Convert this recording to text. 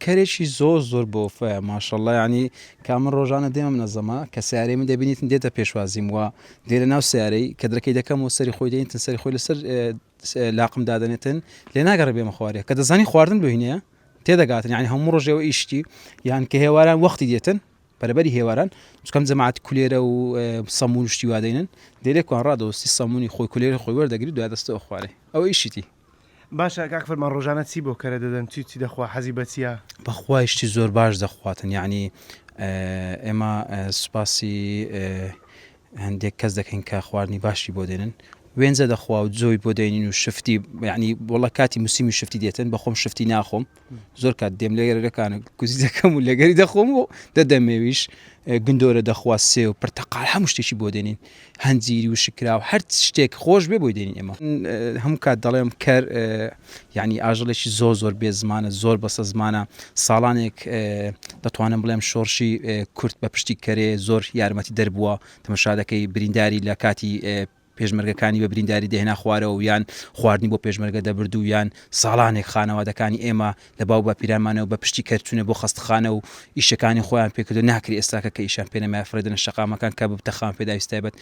کەرێکی زۆر زۆر بەوەفایە ماشەڵڵا یانی کە من ڕۆژانە دێمە منەزەمە کە سیارەی من دەبینیتن دێتە پێشوازیم وە دێ لە ناو سیارەی کە درەکەی دەکەم و سەری خۆی دێنیتن سەری خۆی لەسەر لاقم دادەنێتن لێ ناگەڕێ بێمە خوارێ کە دەزانی خواردن بۆ هینەیە تێدەگاتن یعنی هەموو ڕۆژێەوە ئیشتی یان کە هێواران وەختی دێتن بەرەبەری هێواران چکەم جەماعەت کولێرە و سەمون شتی وا دەینن دێ کوان ڕادەوەستی سەمونی خۆی کولێرە خۆی وەردەگری دوای دەستەوە خوارێ ئەوە ئیشیتی. باشە کاک فەرمان ڕۆژانە چی بۆ کەرە دەدەن چی چی دەخوا حەزی بە چیە؟ بەخوای شتی زۆر باش دەخواتن یەعنی ئێمە سوپاسی هەندێک کەس دەکەین کە خواردنی باشی بۆ دێنن وێنجە دەخوا و جۆی بۆ دێنین و شفتی یعنی وڵە کاتی موسیمی شفتی دێتن بەخۆم شفتی ناخۆم زۆر کات دێم لێگەرەکان کوزی دەکەم و لەگەری دەخۆم و دەدەمێویش گندۆرە دەخوا سێ و پرتەقال هەموو شتێکی بۆ دێنین هەنجیری و شکراو هەر شتێک خۆش بێ بۆی دێنین ئێمە هەموو کات دەڵێم کەر یعنی ئاژەڵێکی زۆر زۆر بێ زمانە زۆر بەسە زمانە ساڵانێک دەتوانم بڵێم شۆڕشی کورت بە پشتی کەرێ زۆر یارمەتی دەربووە تەمەشا دەکەی برینداری لە کاتی پێشمەرگەکانی بە برینداری دەهێنا خوارەوە و یان خواردنی بۆ پێشمەرگە دەبرد و یان ساڵانێک خانەوادەکانی ئێمە لە باو باپیرانمانەوە بە پشتی کەر چوونە بۆ خەستخانە و ئیشەکانی خۆیان پێکردو ناکرێ ئێستاکە کە ئیشیان پێ نەمایە فڕێدەنە شەقامەکان کە ببتە خاوەن پێداویستی تایبەت.